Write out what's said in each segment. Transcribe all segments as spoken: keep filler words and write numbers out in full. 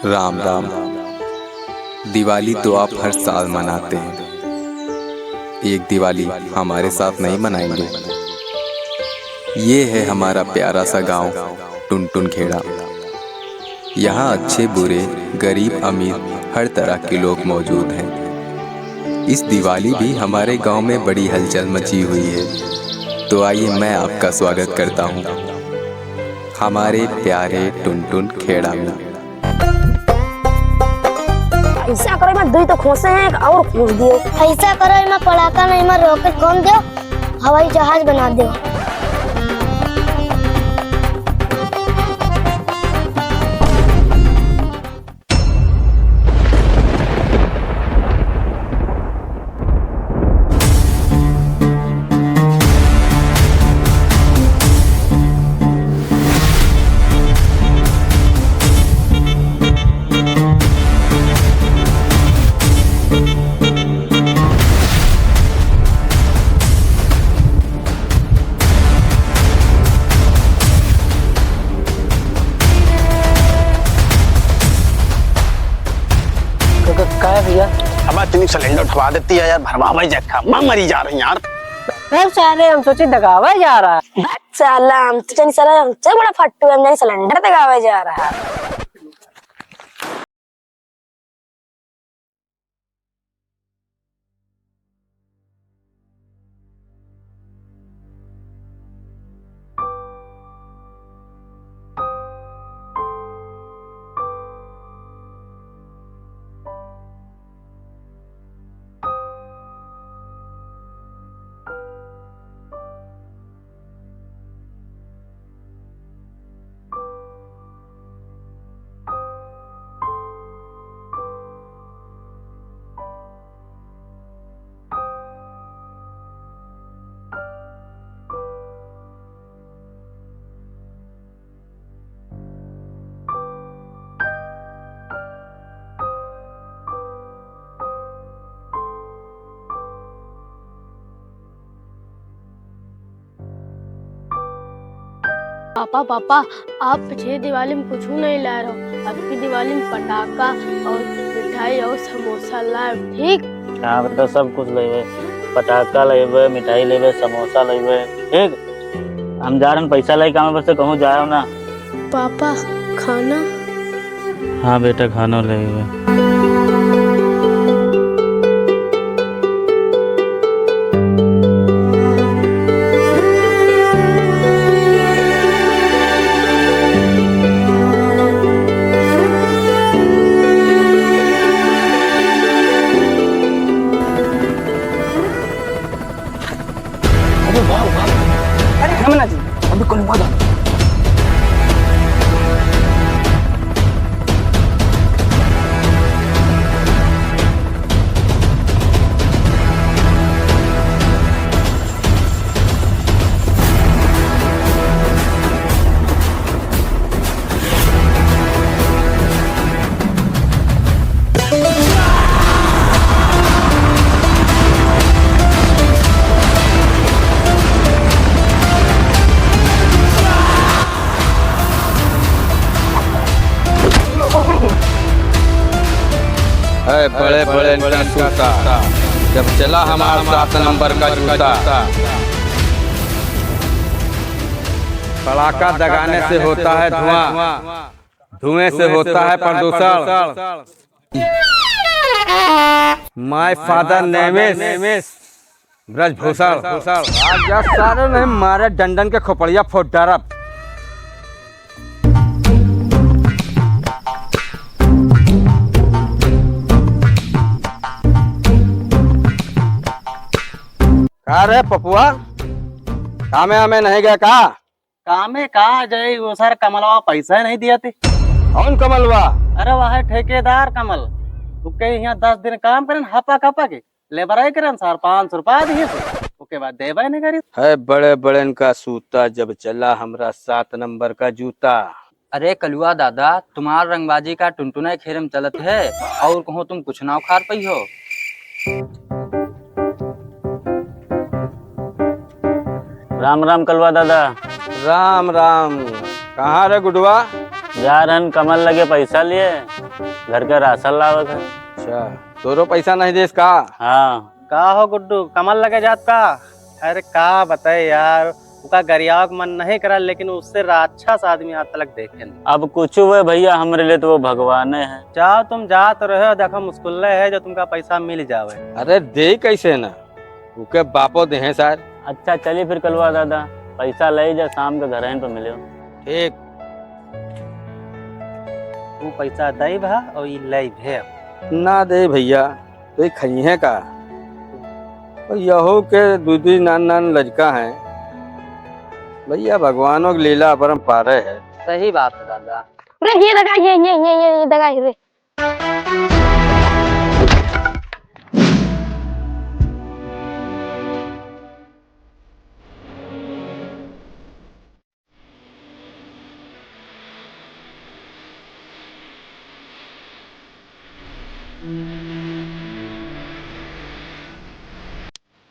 राम राम। दिवाली तो आप हर साल मनाते हैं, एक दिवाली हमारे साथ नहीं मनाएंगे? ये है हमारा प्यारा सा गांव टुनटुन खेड़ा। यहाँ अच्छे बुरे, गरीब अमीर हर तरह के लोग मौजूद हैं। इस दिवाली भी हमारे गांव में बड़ी हलचल मची हुई है। तो आइए, मैं आपका स्वागत करता हूँ हमारे प्यारे टुनटुन खेड़ा में। ऐसा करो, मैं दुई तो खोसे हैं, एक और खोस दियो। ऐसा करो, मैं पड़ाका नहीं, मैं रॉकेट कौन दो, हवाई जहाज बना दो। क-, क-, का है भैया? अब आज तनी सिलेंडर उठवा देती है यार, भरवावे जखा, मैं मरी जा रही यार। अरे सारे, हम सोचे दगावे जा रहा है। साला, हम तो जानी साला, हमसे बड़ा फट्टू है, हम जानी सिलेंडर दगावे जा रहा है। पापा, पापा, आप पिछली दिवाली में कुछ नहीं लाए रहो, अब की दिवाली में पटाखा और मिठाई और समोसा लाए, ठीक? हाँ बेटा, सब कुछ लेबे, पटाखा लेबे, मिठाई लेबे, समोसा लेबे, ठीक? हम जा रहन पैसा लेके, काम पर से कहूँ जाओ ना। पापा, खाना? हाँ बेटा, खाना लेबे। अरे वाह, वाह। अरे रमना जी, अभी कलुआ दा। है बड़े बड़े इनका सूता, जब चला हमारा सात नंबर का जूता। पड़ाका दगाने से होता है धुआं, धुएं से होता है प्रदूषण। My father name is ब्रजभूषण। आज जा सारे नहीं मारे डंडन के खोपड़िया फोड़ डारब। का रे पपुआ, कामे आमे नहीं गए का? कामे का जाई, वो सर कमलवा पैसा नहीं दिया थे। कौन कमलवा? अरे वह ठेकेदार कमल, उके यहाँ दस दिन काम करन, हपा कपा के लेबराई करन सर, पाँच सौ रुपया दिए थे, ओके बाद देबे नहीं करी। है बड़े बड़े इनका सूता, जब चला हमरा सात नंबर का जूता। अरे कलुआ दादा, तुम्हार रंगबाजी का टुनटुना खेरम चलत है, और कहो तुम कुछ ना उखाड़ पई हो। राम राम कलुआ दादा। राम राम। कहाँ रे गुडवा? जा रहन कमल लगे पैसा लिए, घर के राशन लावत है। अच्छा, तोरो पैसा नहीं देस का? हाँ। का हो गुड्डू, कमल लगे जात का? अरे का बताए यार, उका गरियावे के मन नहीं करा, लेकिन उससे राक्षस आदमी आज तलक देखे नहीं। अब कुछ हुए भैया, हमरे लिए तो वो भगवाने है। जाओ, तुम जात रहे हो, देखो मुस्कुल्ले है जो तुमका पैसा मिल जावे। अरे दे कैसे ना, उके बापो देहे सार। अच्छा चली फिर कलुआ दादा, पैसा ले जा, शाम के घरहिन पे मिले। ठीक। तू पैसा दे भा और ई ले भे। ना दे भैया, तो ये खइहे का? और यहो के दू दू नान नान लड़का हैं। भैया, भगवानों की लीला अपरंपार है। सही बात है दादा। रे, ये दगा, ये, ये, ये, ये, ये दगा, ये रे।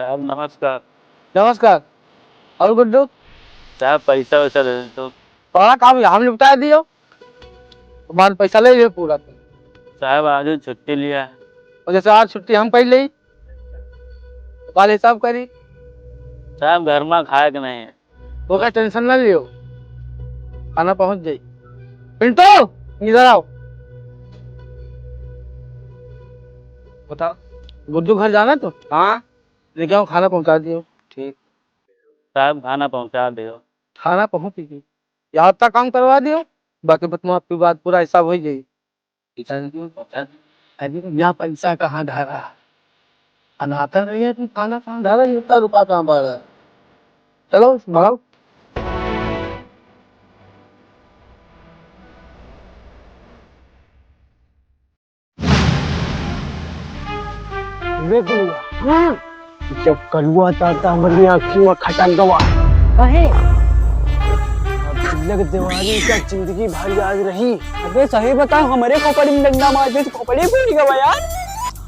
साहब, नमस्कार। नमस्कार। और गुड्डू? साहब, पैसा वैसा दे दो। पड़ा काम यहाँ निपटा दियो। तुम्हारा पैसा ले लियो पूरा। साहब, आज छुट्टी लिया। और जैसे आज छुट्टी हम पहले ही, काल हिसाब करी। साहब, घर में खाए के नहीं है। ओकर tension ना लियो, खाना पहुँच जाई। पिंटू, इधर आओ। बताओ। गुड्डू घर जाना तो? हाँ। लेके आओ, खाना पहुँचा दियो। ठीक। साहब, खाना पहुँचा दियो। खाना पहुँच गई। यहाँ तक काम करवा दियो, बाकी बतमा आपकी बात पूरा हिसाब हो जाई। अरे, यहाँ पैसा कहाँ धारा? अनाता नहीं है, तू खाना कहाँ धारा? इतना रुपया कहाँ पड़ा? चलो, भागो। रे कलुआ, जब कलुआ चाचा हमरी आँखी में खटक गवा। काहे? अब तिलक देवारी का जिंदगी भर याद रही। अबे सही बताओ, हमरे खोपड़ी में डंडा मार दे, खोपड़ी फूट गवा यार।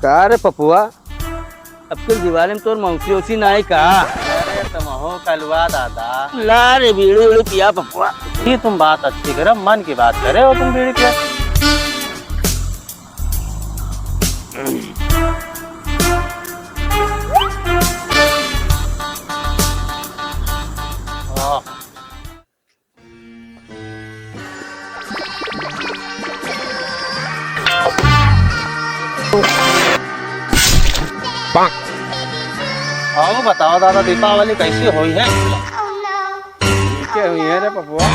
का रे पपुआ, अब कुल दिवाली में तोर मौसी ओसी ना आई का? अरे तुम हो कलुआ दादा। ला रे बीड़ी उड़ी पिया पपुआ। ये तुम बात अच्छी करे, मन की बात करे हो तुम बीड़ी पिया। और बताओ दादा, दीपावली कैसी हुई है? ठीक है हुई है रे पपुआ।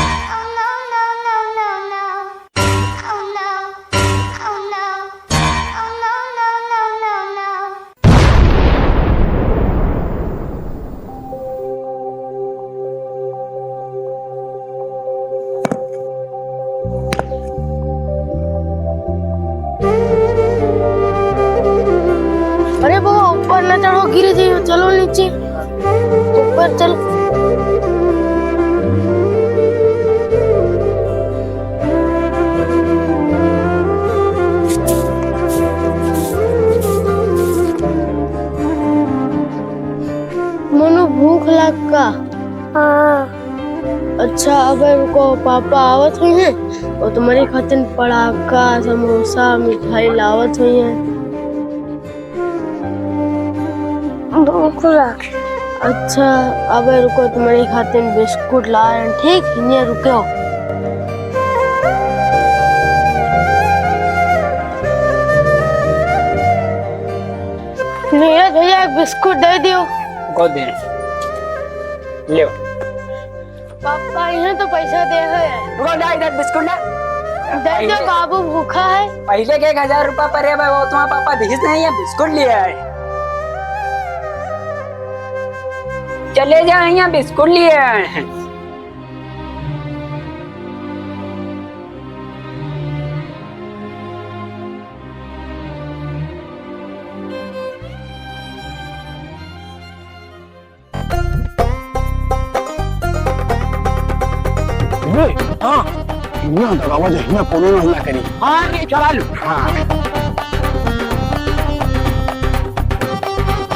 अरे बाबा, ऊपर न चढ़ो, गिर जाइयो, चलो नीचे, ऊपर चलो। मनु भूख लाग का? हाँ। अच्छा, अबे रुको, पापा आवत हुई हैं और तुम्हारी खातिर पड़ाका, समोसा, मिठाई लावत हुई हैं। भूख लाग। अच्छा, अबे रुको, तुम्हारी खातिर बिस्कुट ला रहे हैं, ठीक? हियाँ रुको। नीरज भैया, एक बिस्कुट दे दियो। कौन दे? ले। पापा, इन्हें तो पैसा दे है। रुको ना, इधर बिस्कुट ना। दे दे, पहले बाबू भूखा है। पहले के एक हजार रुपया परे बा, वो तुम्हारा पापा दिहिस नहीं है, बिस्कुट लिए आए। चले जा, यहाँ बिस्कुट लिए आए हैं। ए, हाँ, हियाँ दबावा जे, हियाँ कोनो ना हल्ला करी। हाँ, ये चला लो। हाँ।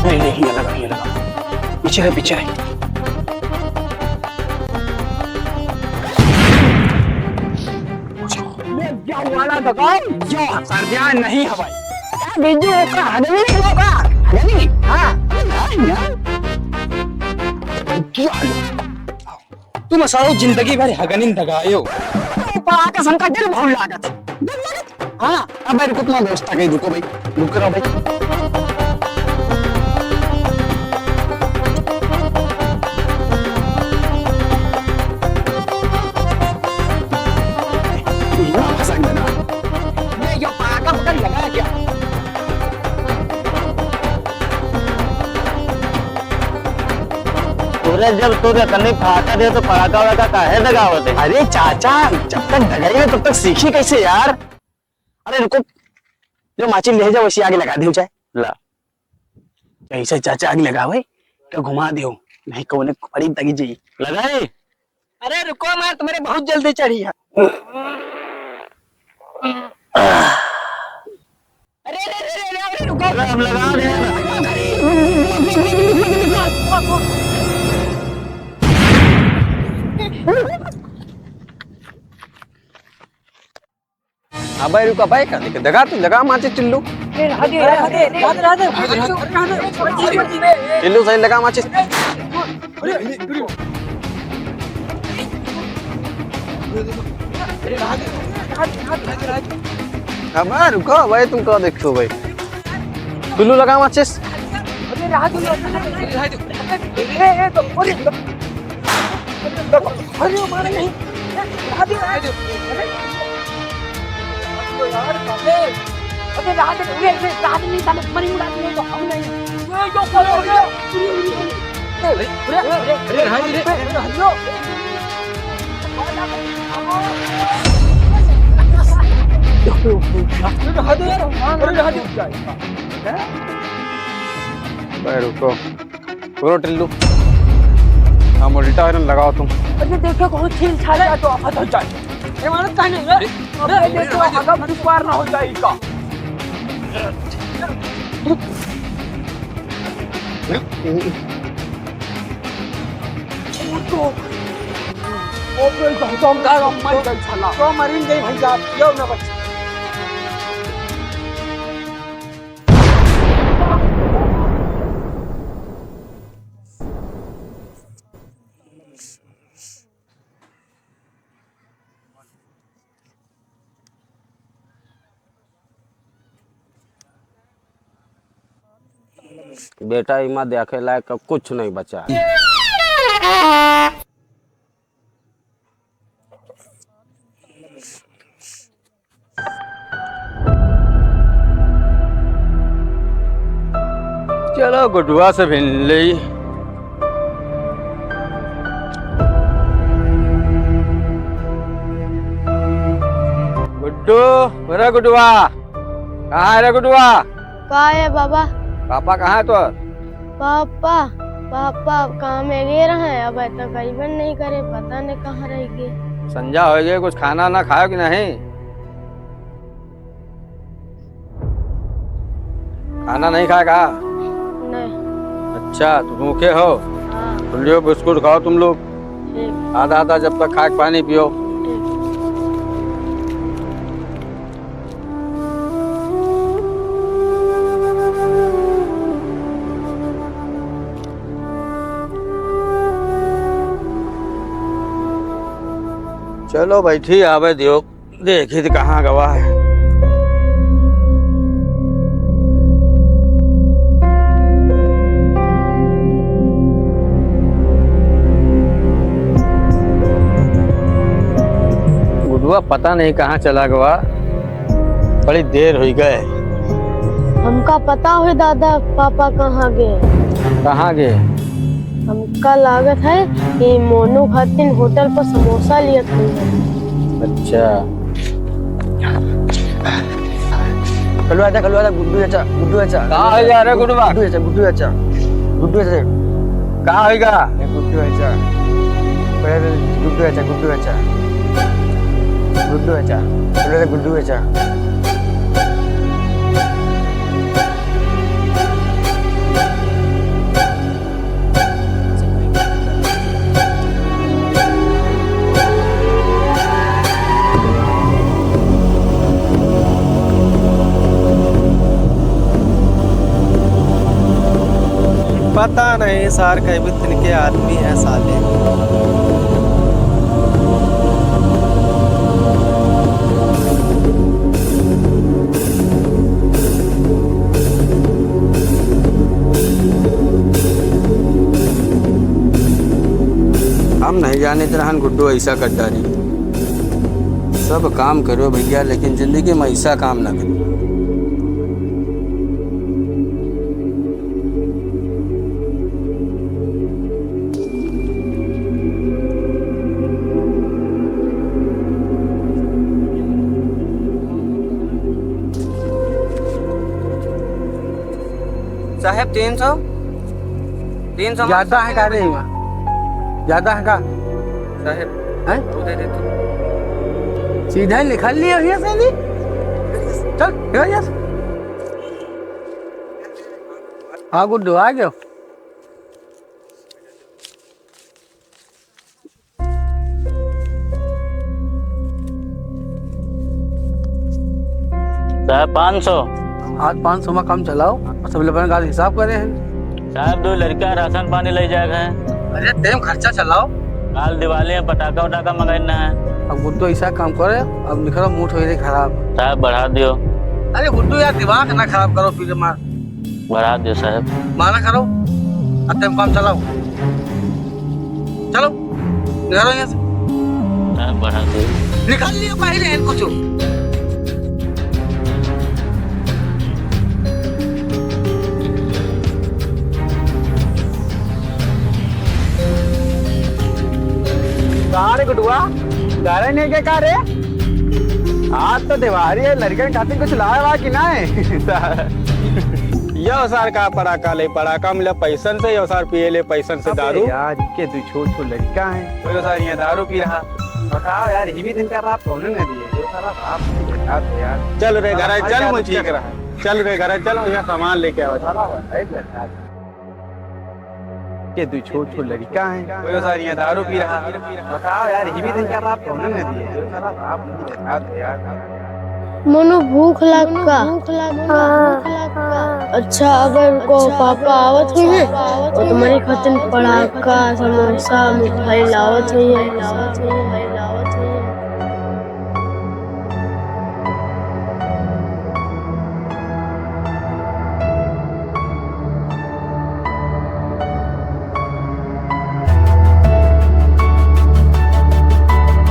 नहीं, नहीं, हियाँ लगा, हियाँ लगा। पीछे रह, पीछे रह। बताओ, जो सरदिया नहीं हवाई। क्या बीजू का हगनी नहीं होगा? हगनी? हाँ। हाँ, हाँ। तुम सारो जिंदगी भर हगनिन दगायो। पढ़ा के संका दिल भूल लागत। हाँ, अब भाई रुको, तुम्हारा दोस्त आ गई, रुको भाई, रुक रहा भाई। ये यो पाका पकड़ लगा क्या? तोरे जब तोरे कन्नी फाका दे तो पड़ाका वड़ाका काहे दगावत है? अरे चाचा, जब तक दगाई है तब तक सीखी कैसे यार? अरे रुको, जो माचिस ले जाओ, वैसे आगे लगा दियो चाहे। ला। जैसे चाचा आग लगावे, तो घुमा दियो, नहीं कौने पड़ी तगी जी। लगाई? अरे रुको, मार तुम्हारे बहुत जल्दी चढ़ी है। अरे, अरे, अरे, अरे, अरे, रुको। अरे, हम लगा रहे हैं। अबे रुक, अबे का देखे? दगा तू, दगा माचिस टिल्लू। ए, राधे, राधे, राधे, राधे। टिल्लू सही दगा माचिस। अबे रुको भाई, तुम का देखो भाई? टिल्लू लगा माचिस। अरे राधे, राधे, राधे। ए, ए, तो, अरे। अरे, मारा नहीं। अरे, राधे, राधे। अरे। अरे यार, अबे। अबे, राधे, अबे, अबे, राधे नहीं, साले, मरी उड़ा दिए तो हम नहीं। ये जो कर रहे हो? अरे, अरे, अरे, अरे, राधे, अरे, राधे। अरे, राधे, अरे, राधे। भाई, रुको। बोलो टिल्लू, हम उल्टा आयरन लगाओ तुम। अरे देखो, बहुत छील छाल जाए तो आफत हो जाए। ये मालूम का नहीं है? अरे, अरे, देखो, अरे, अगर कुछ बार ना हो जाए इसका। ओके, तो हम का मर गए साला। तो मरिन गए भैया, यो ना बच। बेटा, इमा देखे लायक अब कुछ नहीं बचा। चलो, गुड्डुआ से भिन लेई। गुड्डू, अरे गुड्डुआ, कहाँ है रे गुड्डुआ? का है बाबा? पापा कहाँ है तोर? पापा, पापा काम में गए रहे, अब तक अइबे नहीं करे, पता नहीं कहाँ रह गए। संझा हो गए, कुछ खाना ना खायो कि नहीं? खाना नहीं खाए का? नहीं। अच्छा, तो भूखे हो? हाँ। तो लियो बिस्कुट खाओ तुम लोग। ठीक। आधा आधा जब तक खाए के पानी पियो। ठीक। चलो बैठी, आवे दियो, देखी त कहाँ गवा है। गुडुआ पता नहीं कहाँ चला गवा। बड़ी देर हुई गए। हमका पता होई दादा, पापा कहाँ गए? कहाँ गए? हमका लागत है कि मोनू खातिन होटल पर समोसा लियत होई। अच्छा। कलुआ चाचा, कलुआ चाचा, गुड्डू चाचा, गुड्डू चाचा। का हो जा रहा है गुडुआ? गुड्डू चाचा, गुड्डू चाचा, गुड्डू चाचा। का होइगा? ए, गुड्डू चाचा। पहले गुड्डू चाचा, गुड्डू चाचा। गुड्डू चाचा। पहले गुड्डू चाचा। पता नहीं सार, कई भी तिनके आदमी है साले। हम नहीं जानित रहन गुड्डू ऐसा कर डारी। सब काम करो भैया, लेकिन जिंदगी में ऐसा काम ना करो। साहेब, तीन सौ? तीन सौ ज्यादा है का रे? ज्यादा है का? साहेब, हैं? वो दे देते। सीधा ही निकाल लिया भैया से जी। चल, भैया से। हाँ, गुड्डू, आ गयो। साहब, पाँच सौ। आज पाँच सौ में काम चलाओ, और सब लोगन का हिसाब करे हैं। साहब, दो लड़का राशन पानी ले जाए हैं। अरे, तेम खर्चा चलाओ। काल दिवाली है, पटाखा वटाखा मंगाना है। अब गुड्डू ऐसा काम करे, अब निकलो, मूड हो जाए खराब। साहब, बढ़ा दियो। अरे गुड्डू यार, दिमाग ना खराब करो, फिर मार। बढ़ा दियो साहब। माना करो, अब तुम काम चलाओ, चलो, निकालो यहाँ से। साहब, बढ़ा दियो। निकाल लियो बाहर है कुछ। का रे गुडुआ, घरे नहीं के का रे? आज तो दिवाली है, लड़कन खातिर कुछ लाए बा कि नाय? यो सार का पड़ाका ले, पड़ाका मिले पैसन से, यो सार पिए ले पैसन से अबे दारू। यार, इके दो छोट छोट लड़का हैं, तो यो सार यहाँ दारू पी रहा। बताओ यार, ये भी दिन का बाप कौन न दिए? यो सारा बाप नहीं बताते यार। चल रे घरे, चल, मुझे ठीक रहा। चल रे घरे, चल, यहाँ सामान लेके आओ। साला है बेकार। के दू छोट छोट लड़का हैं। कोई सारी यहाँ दारू पी रहा। बताओ यार, ये भी दिन का बाप कौन न दिए? मनु भूख लग का? अच्छा, अगर को पापा आवत हुई हैं, वो तुम्हारे खातिर पड़ाका, समोसा, मिठाई लावत हुई हैं।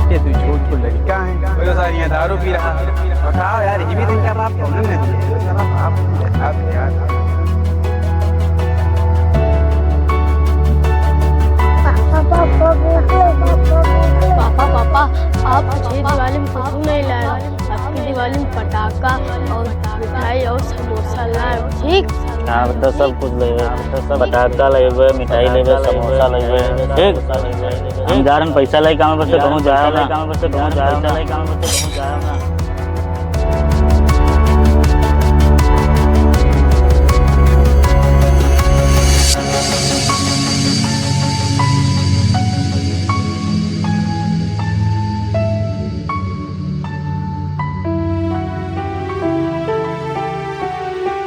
ये दू छोट छोट लड़का हैं। बोलो सार, यहाँ दारू पी रहा। बताओ यार, ये भी दिन का बाप कौन न दिए? पापा, पापा, भूख लगी, पापा, भूख लगी। पापा, पापा, आप पिछली दिवाली में कुछ नहीं लाए। आपकी दिवाली में पटाखा और मिठाई और समोसा लाए, ठीक? हाँ बेटा, सब कुछ लेबे। पटाखा लेबे, मिठाई लेबे, समोसा लेबे, ठीक? हम जा रहन पैसा लेके, काम पर से कहूँ जाओ ना।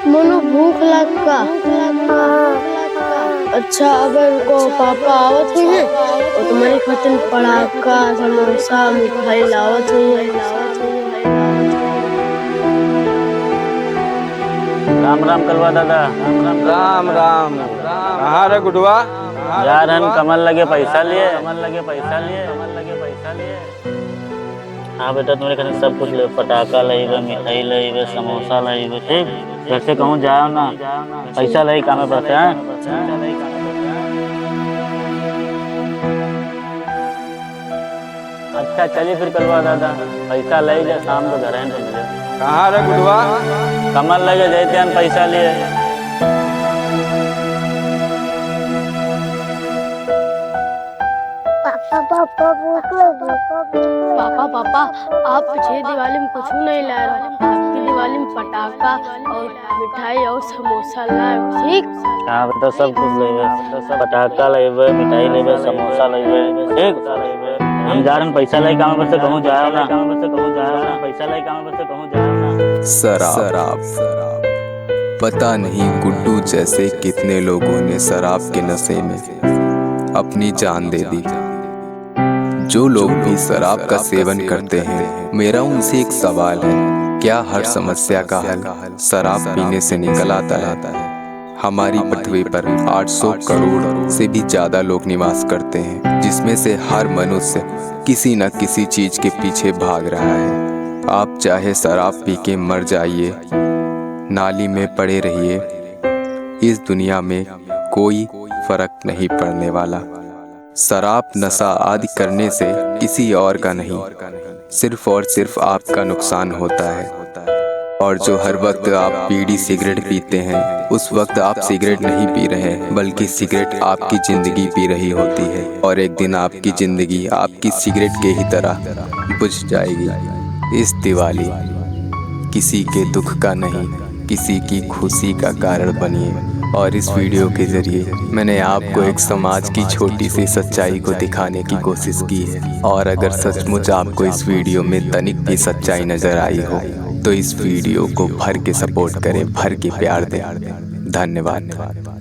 मनु भूख लग का? अच्छा, अगर को पापा आवत हुई हैं, तो तुम्हारे खातिर पड़ाका, समोसा, मिठाई लावत हुई हैं। राम राम कलवा दादा। राम राम। कहाँ रे गुडुआ? जा रहन कमल लगे पैसा लिए। हाँ बेटा, तुम्हारे खातिर सब कुछ ले, पटाखा लेबे, मिठाई लेबे, समोसा लेबे, ठीक? घर से कहूँ जाओ ना, पैसा ले कामे पर से, हैं? अच्छा, चलिए फिर कलवा दादा, पैसा ले जा, शाम को घर हैं तुमसे। कहाँ रे गुडुआ? कमल लगे जैते हम पैसा लिए। पापा, पापा, भूख लगी, पापा, भूख लगी। पापा, पापा, आप पिछली दिवाली में कुछ नहीं लाए रहे, आपकी दिवाली में पटाखा और मिठाई और समोसा लाए, ठीक? हाँ बेटा, सब कुछ लेबे, पटाखा लेबे, मिठाई लेबे, समोसा लेबे, ठीक? हम जा रहन पैसा लेके, काम पर से कहूँ जाओ ना, पैसा लेके, काम पर से कहूँ जाओ ना। शराब। पता नहीं गुड्डू जैसे कितने लोगों ने शराब के नशे में अपनी जान दे दी। जो लोग भी शराब का सेवन करते हैं, मेरा उनसे एक सवाल है, क्या हर समस्या का हल शराब पीने से निकल आता है? हमारी पृथ्वी पर आठ सौ करोड़ से भी ज्यादा लोग निवास करते हैं, जिसमें से हर मनुष्य किसी न किसी चीज के पीछे भाग रहा है। आप चाहे शराब पी के मर जाइए, नाली में पड़े रहिए, इस दुनिया में कोई फर्क नहीं पड़ने वाला। शराब, नशा आदि करने से किसी और का नहीं, सिर्फ और सिर्फ आपका नुकसान होता है। और जो हर वक्त आप बीड़ी सिगरेट पीते हैं, उस वक्त आप सिगरेट नहीं पी रहे, बल्कि सिगरेट आपकी जिंदगी पी रही होती है। और एक दिन आपकी जिंदगी आपकी सिगरेट के ही तरह बुझ जाएगी। इस दिवाली किसी के दुख का नहीं, किसी की खुशी का कारण बनिए। और इस वीडियो के जरिए मैंने आपको एक समाज की छोटी सी सच्चाई को दिखाने की कोशिश की है। और अगर सचमुच आपको इस वीडियो में तनिक भी सच्चाई नजर आई हो, तो इस वीडियो को भर के सपोर्ट करें, भर के प्यार दें। धन्यवाद।